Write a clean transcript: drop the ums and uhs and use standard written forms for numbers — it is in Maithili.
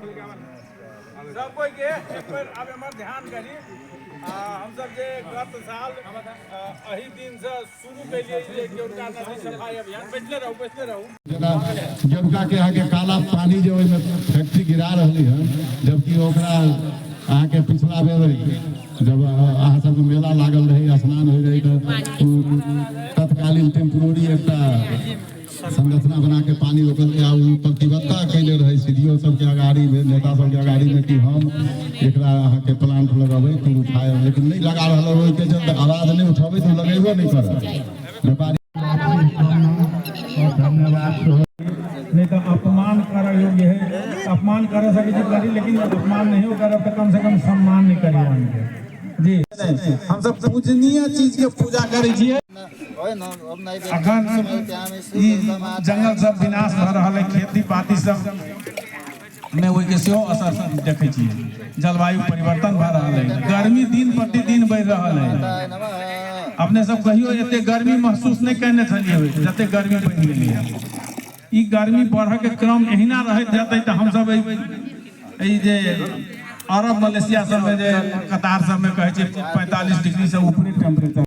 सब कोई के एक बेर आब एमहर ध्यान करी। हमसब जे गत साल एहि दिन से शुरू केलिए जे गेरुका नदी सफाई अभियान। बैठले रहू, बैठले रहू। जेना गेरुका के अहाँके काला पानी जे ओहिमे फैक्ट्री गिरा रहली हन, जबकि ओकरा अहाँके पिछला बेर जब अहाँ सबके मेला लागल रहै, स्नान होइ रहै, तऽ तत्कालीन टेम्पोररी एकटा संरचना बना के पानी रोकल आ ओ प्रतिबद्धता कैले रहै सीडीओ सबके अगाड़ी में, नेता सबके अगाड़ी में कि हम एकरा अहाँके प्लांट लगेबै प्यूरिफायर, लेकिन नहि लगा रहल। ओहिके चलते आवाज नहि उठेबै तऽ लगेबो नहि करत व्यापारी। धन्यवाद। नहीं तो अपमान कर योग्य है, अपमान कर सके छी करी, लेकिन अपमान नहीं करब तो कम से कम सम्मान नहीं करी उनके जी। हम सब पूजनीय चीज के पूजा करै छियै। अखन ई जंगल सब विनाश भऽ रहल है, खेती पाती सब में ओहिके सेहो असर देखै छियै। जलवायु परिवर्तन भऽ रहल है, गर्मी दिन प्रतिदिन बढ़ि रहल है। अपने सब कहियो एते गर्मी महसूस नहि केने छलियै जते गर्मी बढ़ि गेलै। ई गर्मी बढ़ऽ के क्रम एहिना रहैत जेतै तऽ हमसब एहि जे अरब मलेशिया सबमे, जे कतार सबमे कहै छै 45 डिग्री से ऊपरे टेम्परेचर।